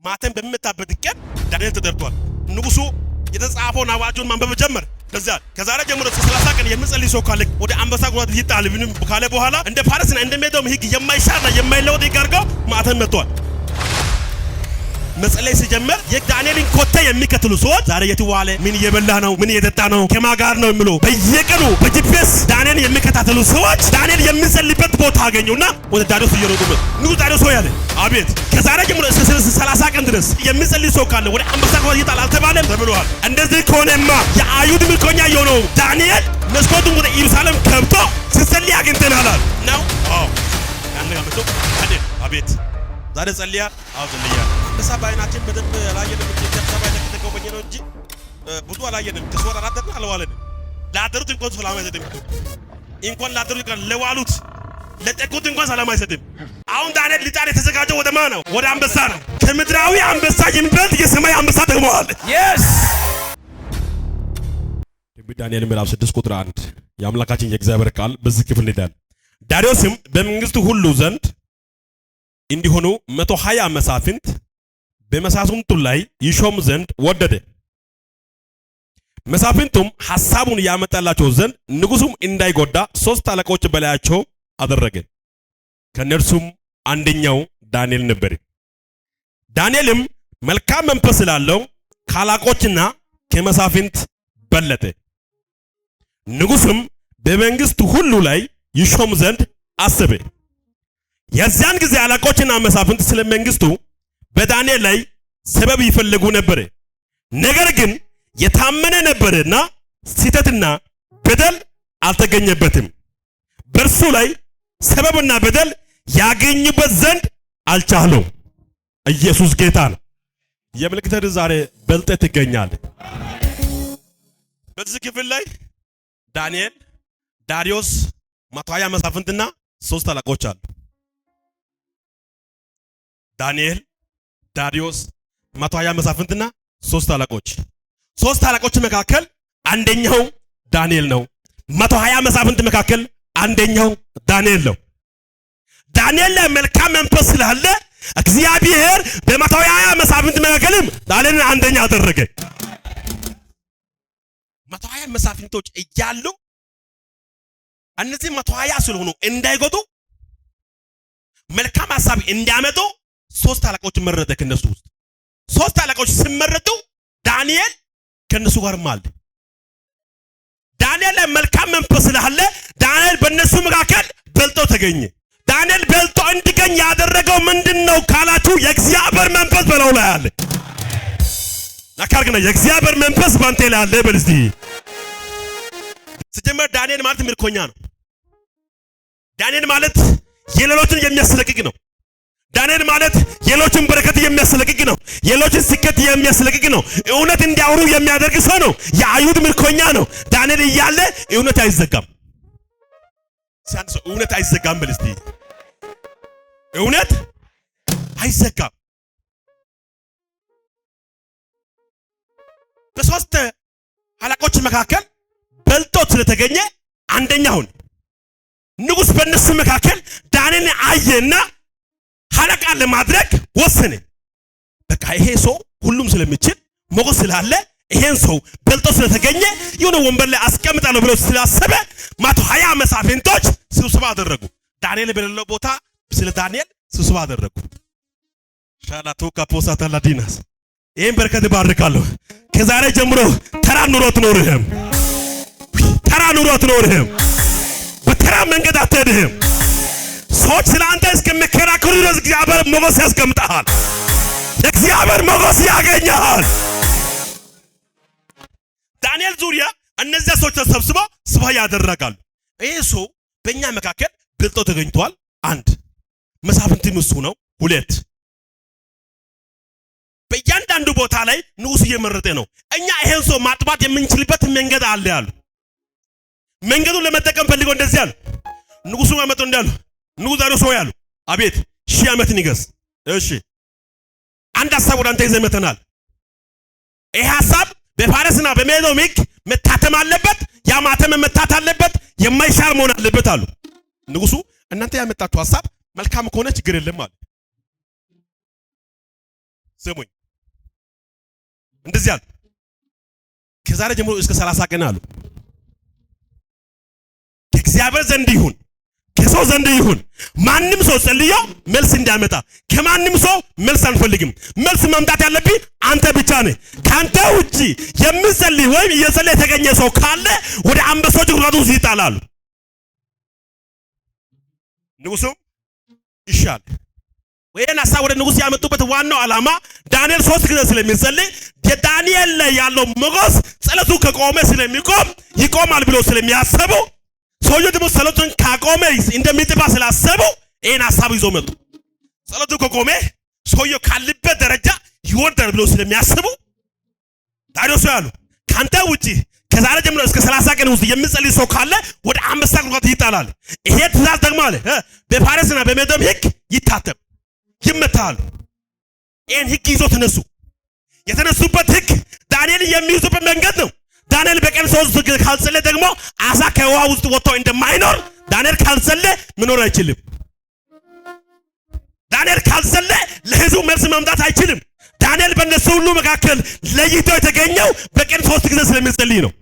ማተም በሚመታበት ቀን ዳንኤል ተጠርቷል። ንጉሱ የተጻፈውን አዋጁን ማንበብ ጀመር። ከዚያ ከዛሬ ጀምሮ እስከ 30 ቀን የሚጸልይ ሰው ካለ ወደ አንበሳ ጉድጓድ ይጣል ካለ በኋላ እንደ ፋርስና እንደ ሜዶም ሕግ የማይሻርና የማይለወጥ ሕግ አድርገው ማተም መጥቷል። መጸለይ ሲጀመር የዳንኤልን ኮቴ የሚከተሉ ሰዎች ዛሬ የት ዋለ፣ ምን እየበላ ነው፣ ምን እየጠጣ ነው፣ ከማን ጋር ነው የሚሉ በየቀኑ በ GPS ዳንኤልን የሚከታተሉ ሰዎች ዳንኤል የሚጸልይበት ቦታ አገኙና ወደ ዳርዮስ እየሮጡ መጡ። ንጉሥ ዳርዮስ ሆይ አለ፣ አቤት። ከዛሬ ጀምሮ እስከ 30 ቀን ድረስ የሚጸልይ ሰው ካለ ወደ አንበሳ ጉድጓድ ይጣል አልተባለም ተብሏል። እንደዚህ ከሆነማ የአይሁድ ምርኮኛ የሆነው ዳንኤል መስኮቱን ወደ ኢየሩሳሌም ከብቶ ሲጸልይ አግኝተናል አሉ። ነው። አዎ። ያን ነገር መጥቶ ዳንኤል፣ አቤት። ዛሬ ጸልያ? አዎ ጸልያ። አንበሳ በአይናችን በደንብ አላየንም እንጂ አዲስ አበባ የተጎበኘ ነው እንጂ ብዙ አላየንም። ከሰው አላደርን አልዋለንም። ላደሩት እንኳን ሰላም አይሰጥም። እንኳን ላደሩት ይቀር ለዋሉት ለጠቁት እንኳን ሰላም አይሰጥም። አሁን ዳንኤል ሊጣል የተዘጋጀው ወደ ማን ነው? ወደ አንበሳ ነው። ከምድራዊ አንበሳ የሚበልጥ የሰማይ አንበሳ ደግሞ አለ። Yes. ትንቢተ ዳንኤል ምዕራፍ 6 ቁጥር 1 የአምላካችን የእግዚአብሔር ቃል በዚህ ክፍል ይላል። ዳርዮስም በመንግስቱ ሁሉ ዘንድ እንዲሆኑ 120 መሳፍንት በመሳፍንቱ ላይ ይሾም ዘንድ ወደደ። መሳፍንቱም ሐሳቡን ያመጣላቸው ዘንድ ንጉሱም እንዳይጎዳ ሶስት አለቆች በላያቸው አደረገ። ከእነርሱም አንደኛው ዳንኤል ነበር። ዳንኤልም መልካም መንፈስ ስላለው ከአለቆችና ከመሳፍንት በለጠ። ንጉሱም በመንግስቱ ሁሉ ላይ ይሾም ዘንድ አሰበ። የዚያን ጊዜ አለቆችና መሳፍንት ስለ መንግስቱ በዳንኤል ላይ ሰበብ ይፈልጉ ነበር። ነገር ግን የታመነ ነበርና ስህተትና በደል አልተገኘበትም። በእርሱ ላይ ሰበብና በደል ያገኙበት ዘንድ አልቻሉም። ኢየሱስ ጌታ ነው። የምልክት ዛሬ በልጠህ ትገኛለህ። በዚህ ክፍል ላይ ዳንኤል፣ ዳርዮስ፣ 120 መሳፍንትና ሶስት አለቆች አሉ። ዳንኤል፣ ዳርዮስ፣ 120 መሳፍንትና ሶስት አለቆች። ሶስት አለቆች መካከል አንደኛው ዳንኤል ነው። 120 መሳፍንት መካከል አንደኛው ዳንኤል ነው። ዳንኤል ላይ መልካም መንፈስ ስላለ እግዚአብሔር በ120 መሳፍንት መካከልም ዳንኤልን አንደኛ አደረገ። 120 መሳፍንቶች እያሉ እነዚህ 120 ስለሆኑ እንዳይጎዱ መልካም ሐሳብ እንዲያመጡ ሶስት አለቆች መረጠ። ከነሱ ውስጥ ሶስት አለቆች ሲመረጡ ዳንኤል ከነሱ ጋርም አለ። ዳንኤል ላይ መልካም መንፈስ ስላለ ዳንኤል በእነሱ መካከል በልጦ ተገኘ። ዳንኤል በልጦ እንዲገኝ ያደረገው ምንድነው ካላችሁ የእግዚአብሔር መንፈስ በላዩ ላይ አለ። ናካርግና የእግዚአብሔር መንፈስ ባንተ ላይ አለ በል እስቲ። ሲጀመር ዳንኤል ማለት ምርኮኛ ነው። ዳንኤል ማለት የሌሎችን የሚያስለቅቅ ነው። ዳንኤል ማለት የሌሎችን በረከት የሚያስለቅቅ ነው። የሌሎችን ስኬት የሚያስለቅቅ ነው። እውነት እንዲያወሩ የሚያደርግ ሰው ነው። የአይሁድ ምርኮኛ ነው። ዳንኤል እያለ እውነት አይዘጋም። አንድ ሰው እውነት አይዘጋም በል እስቲ። እውነት አይዘጋም። በሶስት አለቆች መካከል በልጦ ስለተገኘ አንደኛውን ንጉስ በእነሱ መካከል ዳንኤልን አየና አለቃ ለማድረግ ወሰነ። በቃ ይሄ ሰው ሁሉም ስለሚችል ሞገስ ስላለ ይሄን ሰው በልጦ ስለተገኘ የሆነ ወንበር ላይ አስቀምጣለሁ ብሎ ስላሰበ 120 መሳፍንቶች ስብሰባ አደረጉ። ዳንኤል በሌለው ቦታ ስለ ዳንኤል ስብሰባ አደረጉ። ሻላቶ ካፖሳታ ላዲናስ ይሄን በረከት ባርካለሁ። ከዛሬ ጀምሮ ተራ ኑሮ አትኖርህም። ተራ ኑሮ አትኖርህም። በተራ መንገድ አትሄድህም። ሰዎች ስለ አንተ እስከሚከራከሩ ድረስ እግዚአብሔር ሞገስ ያስቀምጥሃል። እግዚአብሔር ሞገስ ያገኘሃል። ዳንኤል ዙሪያ እነዚያ ሰዎች ተሰብስበው ስብሰባ ያደርጋሉ። ይህ ሰው በእኛ መካከል በልጦ ተገኝቷል። አንድ መሳፍንትም እሱ ነው። ሁለት በእያንዳንዱ ቦታ ላይ ንጉስ እየመረጠ ነው። እኛ ይሄን ሰው ማጥባት የምንችልበት መንገድ አለ ያሉ። መንገዱን ለመጠቀም ፈልገው እንደዚህ አሉ። ንጉሱ ጋር መጥተው እንዳሉ ንጉስ ዳርዮስ ሆይ አሉ፣ አቤት። 1000 ዓመት ንገስ። እሺ አንድ ሐሳብ ወደ አንተ ይዘን መተናል። ይሄ ሐሳብ በፋርስና በሜዶም ሕግ መታተም አለበት። ያ ማተም መታት አለበት፣ የማይሻር መሆን አለበት አሉ። ንጉሱ እናንተ ያመጣችሁ ሐሳብ መልካም ከሆነ ችግር የለም አለ። ስሙኝ፣ እንደዚህ አሉ። ከዛሬ ጀምሮ እስከ 30 ቀን አሉ፣ ከእግዚአብሔር ዘንድ ይሁን ከሰው ዘንድ ይሁን ማንም ሰው ጸልዮ መልስ እንዲያመጣ ከማንም ሰው መልስ አንፈልግም። መልስ ማምጣት ያለብህ አንተ ብቻ ነህ። ከአንተ ውጪ የሚጸልይ ወይም እየጸለየ የተገኘ ሰው ካለ ወደ አንበሶች ጉድጓድ ውስጥ ይጣላሉ። ንጉሱም እሺ አለ። ይህን ሀሳብ ወደ ንጉስ ያመጡበት ዋናው ዓላማ ዳንኤል 3 ጊዜ ስለሚጸልይ የዳንኤል ላይ ያለው ሞገስ ጸሎቱ ከቆመ ስለሚቆም ይቆማል ብሎ ስለሚያስቡ፣ ሰውየው ደግሞ ጸሎቱን ካቆመ እንደሚጥባ ስላሰቡ ይህን ሀሳብ ይዞ መጡ። ጸሎቱ ከቆመ ሰውየው ካለበት ደረጃ ይወርዳል ብሎ ስለሚያስቡ ዳርዮስ ያሉ ካንተ ውጪ ከዛሬ ጀምሮ እስከ 30 ቀን ውስጥ የሚጸልይ ሰው ካለ ወደ አንበሳ ጉድጓድ ይጣላል። ይሄ ትእዛዝ ደግሞ አለ በፋርስና በሜዶም ሕግ ይታተም ይመታሉ። ይሄን ሕግ ይዞ ተነሱ። የተነሱበት ሕግ ዳንኤል የሚይዙበት መንገድ ነው። ዳንኤል በቀን 3 ጊዜ ካልጸለየ ደግሞ አሳ ከውሃ ውስጥ ወጥቶ እንደማይኖር ዳንኤል ካልጸለየ መኖር አይችልም። ዳንኤል ካልጸለየ ለሕዝቡ መልስ ማምጣት አይችልም። ዳንኤል በእነሱ ሁሉ መካከል ለይቶ የተገኘው በቀን 3 ጊዜ ስለሚጸልይ ነው።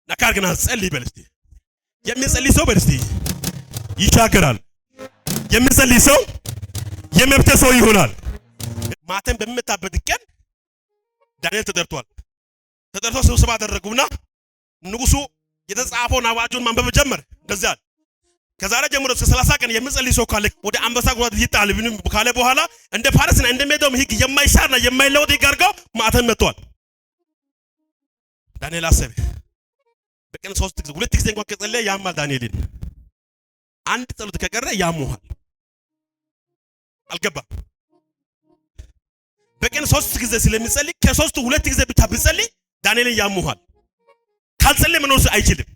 ነካር ግን ጸልይ በል እስቲ። የሚጸልይ ሰው በል እስቲ ይሻገራል። የሚጸልይ ሰው የመብት ሰው ይሆናል። ማተም በሚመታበት ቀን ዳንኤል ተጠርቷል። ተጠርቶ ስብሰባ አደረጉና ንጉሱ የተጻፈውን አዋጁን ማንበብ ጀመረ። እንደዚህ አለ፣ ከዛሬ ጀምሮ እስከ 30 ቀን የሚጸልይ ሰው ካለ ወደ አንበሳ ጉድጓድ ይጣል ካለ በኋላ እንደ ፋርስና እንደ ሜዶም ሕግ የማይሻርና የማይለወጥ ሕግ አድርገው ማተም መጥቷል። ዳንኤል አሰበ። በቀን 3 ጊዜ 2 ጊዜ እንኳን ከጸለየ ያማል ዳንኤልን። አንድ ጸሎት ከቀረ ያሙሃል። አልገባም። በቀን 3 ጊዜ ስለሚጸልይ ከ3ቱ 2 ጊዜ ብቻ ቢጸልይ ዳንኤልን ያሙሃል። ካልጸለየ መኖር አይችልም።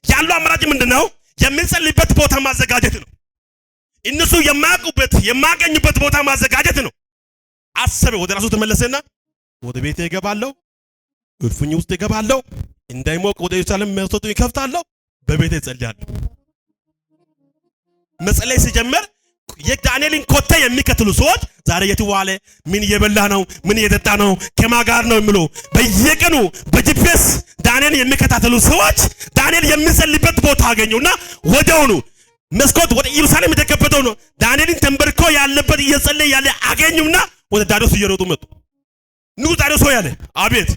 ያለው አማራጭ ምንድነው? የሚጸልይበት ቦታ ማዘጋጀት ነው። እነሱ የማያውቁበት የማያገኙበት ቦታ ማዘጋጀት ነው። አሰበ። ወደ ራሱ ተመለሰና ወደ ቤቴ እገባለሁ፣ እልፍኝ ውስጥ እገባለሁ፣ እንዳይሞቅ ወደ ኢየሩሳሌም መስኮቱን ይከፍታለሁ፣ በቤቴ እጸልያለሁ። መጸለይ ሲጀምር የዳንኤልን ኮቴ የሚከተሉ ሰዎች ዛሬ የት ዋለ? ምን እየበላ ነው? ምን እየጠጣ ነው? ከማን ጋር ነው የሚሉ በየቀኑ በ GPS ዳንኤልን የሚከታተሉ ሰዎች ዳንኤል የሚጸልይበት ቦታ አገኙና ወዲያውኑ መስኮት ወደ ኢየሩሳሌም የተከፈተው ነው። ዳንኤልን ተንበርኮ ያለበት እየጸለየ ያለ አገኙና ወደ ዳርዮስ እየሮጡ መጡ። ንጉሥ ዳርዮስ ሆይ አለ፣ አቤት።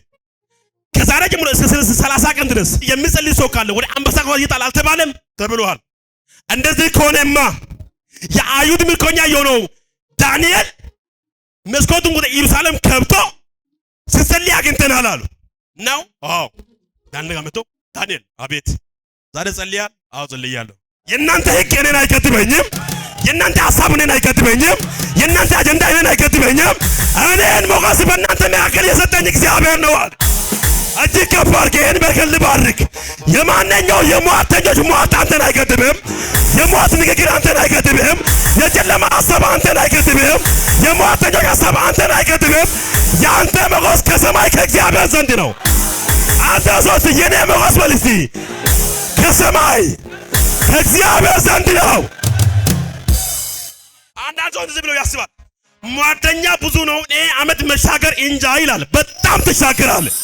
ከዛሬ ጀምሮ እስከ 30 ቀን ድረስ የሚጸልይ ሰው ካለ ወደ አንበሳ ጉድጓድ ይጣል አልተባለም ተብሏል። እንደዚህ ከሆነማ የአይሁድ ምርኮኛ የሆነው ዳንኤል መስኮቱን ወደ ኢየሩሳሌም ከብቶ ሲጸልይ አግኝተናል አሉ። ነው? አዎ። ዳንኤል ጋር መጥቶ ዳንኤል፣ አቤት። ዛሬ ጸልያል? አዎ ጸልያለሁ። የእናንተ ሕግ እኔን አይገድበኝም። የእናንተ ሐሳብ እኔን አይገድበኝም። የእናንተ አጀንዳ እኔን አይገድበኝም። እኔን ሞገስ በእናንተ መካከል የሰጠኝ እግዚአብሔር ነው አለ። እጅግ ከፍ አድርገህ ይህን በክል ባርክ። የማንኛው የሟርተኞች ሟርት አንተን አይገድብህም። የሟርት ንግግር አንተን አይገድብህም። የጨለማ ሐሳብ አንተን አይገድብህም። የሟርተኞች ሐሳብ አንተን አይገድብህም። የአንተ ሞገስ ከሰማይ ከእግዚአብሔር ዘንድ ነው። አንተ ሶስት የኔ ሞገስ በል እስቲ ከሰማይ ከእግዚአብሔር ዘንድ ነው። አንዳንድ ሰው እንደዚህ ብሎ ያስባል። ሟርተኛ ብዙ ነው፣ እኔ ዓመት መሻገር እንጃ ይላል። በጣም ትሻገራለህ።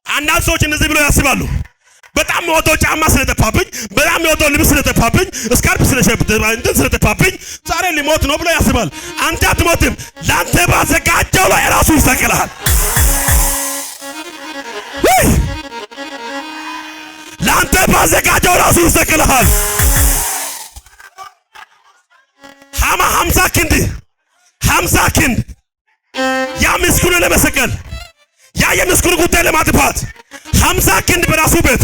አንዳንድ ሰዎች እንደዚህ ብሎ ያስባሉ። በጣም የምወደው ጫማ ስለጠፋብኝ፣ በጣም የምወደው ልብስ ስለጠፋብኝ፣ ስካርፕ ስለጠፋብኝ ዛሬ ሊሞት ነው ብሎ ያስባል። አንተ አትሞትም። ላንተ ባዘጋጀው ላይ ራሱ ይሰቅልሃል። ላንተ ባዘጋጀው ራሱ ይሰቅልሃል። ሐማ 50 ክንድ 50 ክንድ ያ ምስኪኑን ለመሰቀል ያ የምስኪኑ ጉዳይ ለማጥፋት 50 ክንድ በራሱ ቤት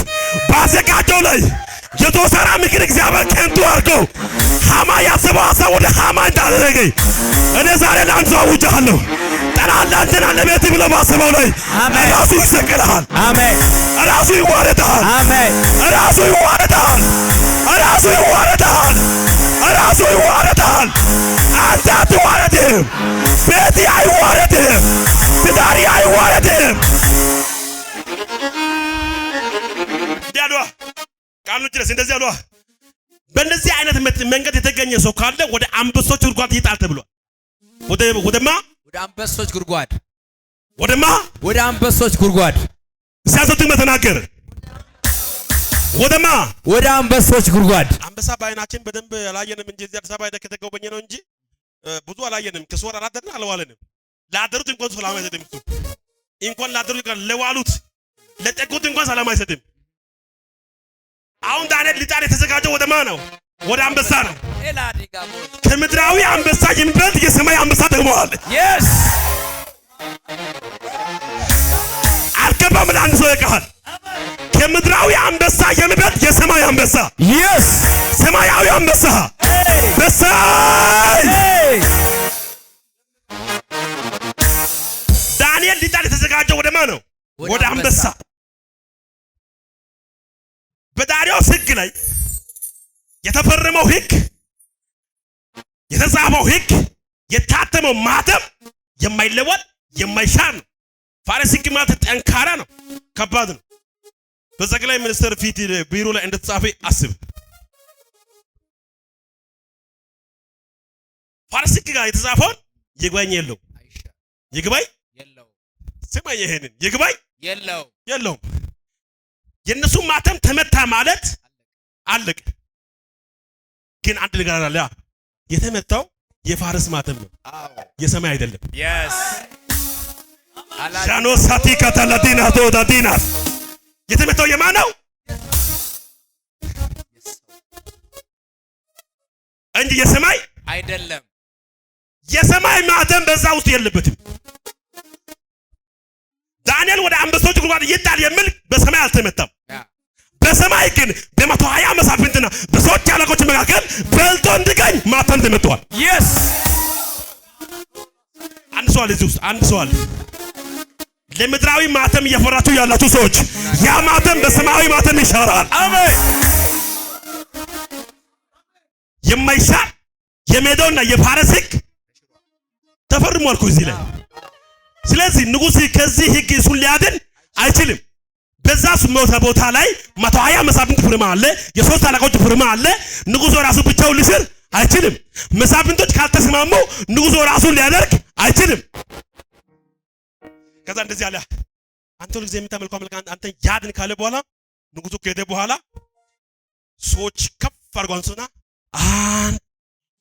ባዘጋጀው ላይ የተወሰነ ምክር እግዚአብሔር ከንቱ አድርጎ ሐማ ያሰበው ሐሳብ ወደ ሐማ እንዳደረገኝ እኔ ዛሬ ለአንተ ሰው አውጃለሁ። ጠላት ለአንተና ለቤትህ ብሎ ባሰበው ላይ ራሱ ይሰቅልሃል። አሜን። ራሱ ይዋረዳል። አሜን። ራሱ ይዋረዳል። ራሱ ይዋረዳል። ራሱ ይዋረዳል። አንተ አትዋረድም። ቤትህ አይዋረድም። ትዳርህ አይዋረድም። እንዲህ አሏ። ቃሉን ጭረስ። እንደዚህ አሏ። በእንደዚህ አይነት መንገድ የተገኘ ሰው ካለ ወደ አንበሶች ጉድጓድ ይጣል ተብሏል። ወደማ ወደ አንበሶች ጉድጓድ። ወደማ ወደ አንበሶች ጉድጓድ። ሲያዘቱ መተናገር ወደማ ወደ አንበሶች ጉድጓድ። አንበሳ በአይናችን በደንብ አላየንም እንጂ እዚህ አዲስ አበባ ሄደህ ከተጎበኘ ነው እንጂ ብዙ አላየንም። ከሶር አላደርን አልዋለንም። ላደሩት እንኳን ሰላም አይሰጥም። እሱ እንኳን ላደሩት ይቀር ለዋሉት ለጠጉት እንኳን ሰላም አይሰጥም። አሁን ዳንኤል ሊጣል የተዘጋጀው ወደ ማን ነው? ወደ አንበሳ ነው። ከምድራዊ አንበሳ የሚበልጥ የሰማይ አንበሳ ደግሞ አለ። Yes. አልገባም። ለአንድ ሰው ይቃል ከምድራዊ አንበሳ የሚበልጥ የሰማይ አንበሳ። Yes. ሰማያዊ አንበሳ በሳይ ዳንኤል ሊጣል የተዘጋጀው ወደ ማን ነው? ወደ አንበሳ። በዳርዮስ ሕግ ላይ የተፈረመው ሕግ፣ የተጻፈው ሕግ፣ የታተመው ማተም የማይለወጥ የማይሻር ነው። ፋርስ ሕግ ማለት ጠንካራ ነው፣ ከባድ ነው። በጠቅላይ ሚኒስትር ፊት ቢሮ ላይ እንደተጻፈ አስብ። ፋርስ ሕግ ጋር የተጻፈውን ይግባኝ የለው፣ ይግባኝ ስማኝ፣ ይሄንን ይግባኝ የለውም። የእነሱ ማተም ተመታ ማለት አለቀ። ግን አንድ ነገር አለ። የተመታው የፋርስ ማተም ነው፣ የሰማይ አይደለም። ሻኖሳቲ ካታላዲና ቶዳዲናስ የተመታው የማን ነው እንጂ የሰማይ አይደለም። የሰማይ ማተም በዛ ውስጥ የለበትም። ዳንኤል ወደ አንበሶች ጉድጓድ ይጣል የሚል በሰማይ አልተመታም። በሰማይ ግን በ120 መሳፍንትና በሰዎች አለቆች መካከል በልጦ እንዲገኝ ማተም ተመቷል። Yes. አንድ ሰው አለ እዚህ ውስጥ፣ አንድ ሰው አለ። ለምድራዊ ማተም እየፈራችሁ ያላችሁ ሰዎች ያ ማተም በሰማያዊ ማተም ይሻራል። አሜን። የማይሻር የሜዶና የፋርስ ሕግ ተፈርሟል እኮ እዚህ ላይ። ስለዚህ ንጉሥ ከዚህ ሕግ እሱን ሊያድን አይችልም። በዛ ቦታ ላይ 120 መሳፍንት ፊርማ አለ፣ የሶስት አለቆች ፊርማ አለ። ንጉሡ ራሱ ብቻውን ሊሽር አይችልም። መሳፍንቶች ካልተስማሙ ንጉሡ ራሱን ሊያደርግ አይችልም። ከዛ እንደዚህ አለ፣ አንተ ሁልጊዜ የምታመልከው አምላክ አንተ ያድን ካለ በኋላ ንጉሡ ከሄደ በኋላ ሰዎች ከፍ አድርገው አንሱና 1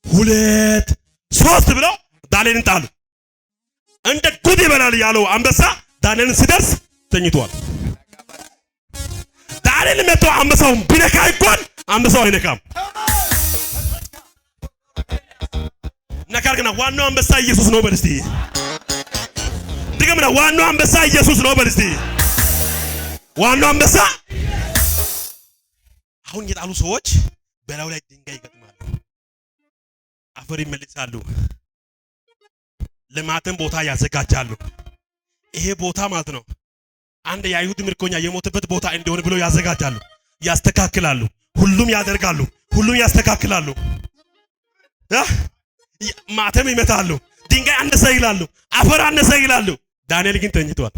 2 3 ብለው ዳንኤልን ጣሉ። እንደ ጉድ ይበላል ያለው አንበሳ ዳንኤልን ሲደርስ ተኝቷል። ዳንኤል መጥቶ አንበሳውን ቢነካ እንኳን አንበሳው አይነካም። ነካር ግና ዋናው አንበሳ ኢየሱስ ነው በል እስቲ። ድገምና ዋናው አንበሳ ኢየሱስ ነው በል እስቲ። ዋናው አንበሳ። አሁን የጣሉ ሰዎች በላዩ ላይ ድንጋይ ይገጥማሉ፣ አፈር ይመልሳሉ፣ ለማተም ቦታ ያዘጋጃሉ። ይሄ ቦታ ማለት ነው አንድ የአይሁድ ምርኮኛ የሞተበት ቦታ እንደሆነ ብለው ያዘጋጃሉ፣ ያስተካክላሉ፣ ሁሉም ያደርጋሉ፣ ሁሉም ያስተካክላሉ፣ ማተም ይመታሉ፣ ድንጋይ አነሰ ይላሉ፣ አፈር አነሰ ይላሉ። ዳንኤል ግን ተኝቷል።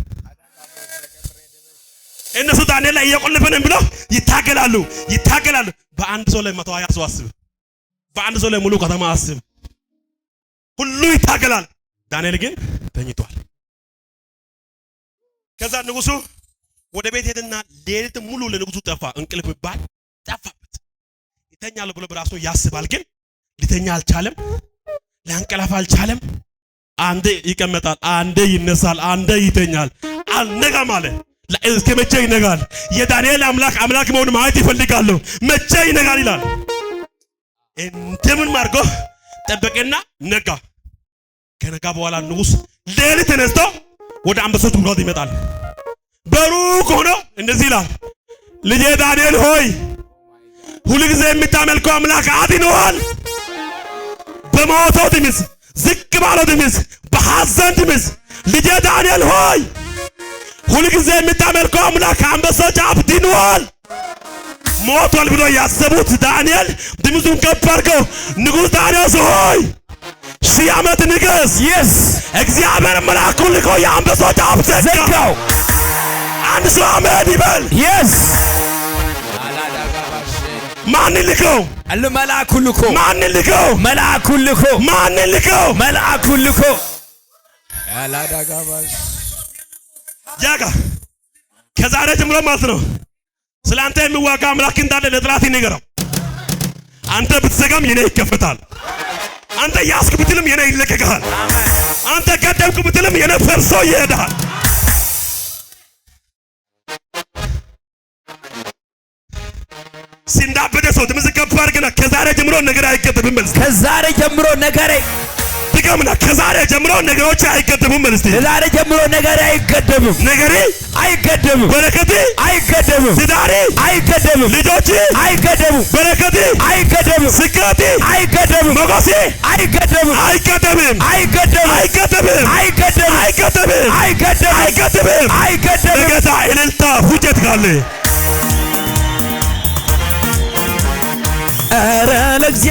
እነሱ ዳንኤል ላይ እየቆለፈን ብለው ይታገላሉ፣ ይታገላሉ። በአንድ ሰው ላይ 120 ሰው አስብ፣ በአንድ ሰው ላይ ሙሉ ከተማ አስብ። ሁሉ ይታገላል። ዳንኤል ግን ተኝቷል። ከዛ ንጉሱ ወደ ቤት ሄደና ሌሊት ሙሉ ለንጉሱ ጠፋ። እንቅልፍ የሚባል ጠፋበት። ይተኛል ብሎ በራሱ ያስባል፣ ግን ሊተኛ አልቻለም። ሊያንቀላፋ አልቻለም። አንዴ ይቀመጣል፣ አንዴ ይነሳል፣ አንዴ ይተኛል። አልነጋም አለ። እስከ መቼ ይነጋል? የዳንኤል አምላክ አምላክ መሆኑን ማየት ይፈልጋሉ። መቼ ይነጋል ይላል። እንደምን አድርጎ ጠበቀና ነጋ። ከነጋ በኋላ ንጉስ ሌሊት ተነስቶ ወደ አንበሶች ጉድጓድ ይመጣል። በሩቅ ሆኖ እንደዚህ ይላል፣ ልጄ ዳንኤል ሆይ ሁልጊዜ የምታመልከው አምላክ አድኖሃል። በሞተው ድምፅ፣ ዝቅ ባለው ድምፅ፣ በሐዘን ድምፅ ልጄ ዳንኤል ሆይ ሁልጊዜ የምታመልከው አምላክ ከአንበሶች አፍ ድኗል። ሞቷል ብሎ ያሰቡት ዳንኤል ድምፁን ከፍ አድርገው ንጉሥ ዳርዮስ ሆይ 1000 ዓመት ንገስ። Yes. እግዚአብሔር መልአኩን ልኮ የአንበሶች አፍ ዘጋው። አንድ ሰው አሜን ይበል። Yes. ማን ልከው? መልአኩ ልኮ። ማን ልከው? መልአኩ ልኮ። ማን ልከው? መልአኩ ልኮ። ያላዳጋባስ። ያጋ ከዛሬ ጀምሮ ማለት ነው ስለ አንተ የሚዋጋ አምላክ እንዳለ ለጠላት ይንገረው። አንተ ብትዘጋም የኔ ይከፈታል። አንተ ያስክ ብትልም የኔ ይለቀቅሃል። አንተ ገደብክ ብትልም የኔ ፈርሶ ይሄዳል። ሲንዳበደ ሰው ድምፅ ከፍ አድርግና ከዛሬ ጀምሮ ነገር አይገደብም በል እስቲ። ከዛሬ ጀምሮ ነገሬ ድገምና ከዛሬ ጀምሮ ነገሮች አይገደቡም በል እስቲ። ከዛሬ ጀምሮ ነገሬ አይገደብም። ነገሬ አይገደብም። በረከቴ አይገደብም። ትዳሬ አይገደብም። ልጆቼ አይገደቡም። በረከቴ አይገደብም። ስኬቴ አይገደብም። ሞገሴ አይገደብም። አይገደብም። አይገደብም። አይገደብም። አይገደብም። አይገደብም። አይገደብም። አይገደብም። አይገደብም። ለጌታ እልልታ ፉጨት ካለ ኧረ ለእግዚአብሔር።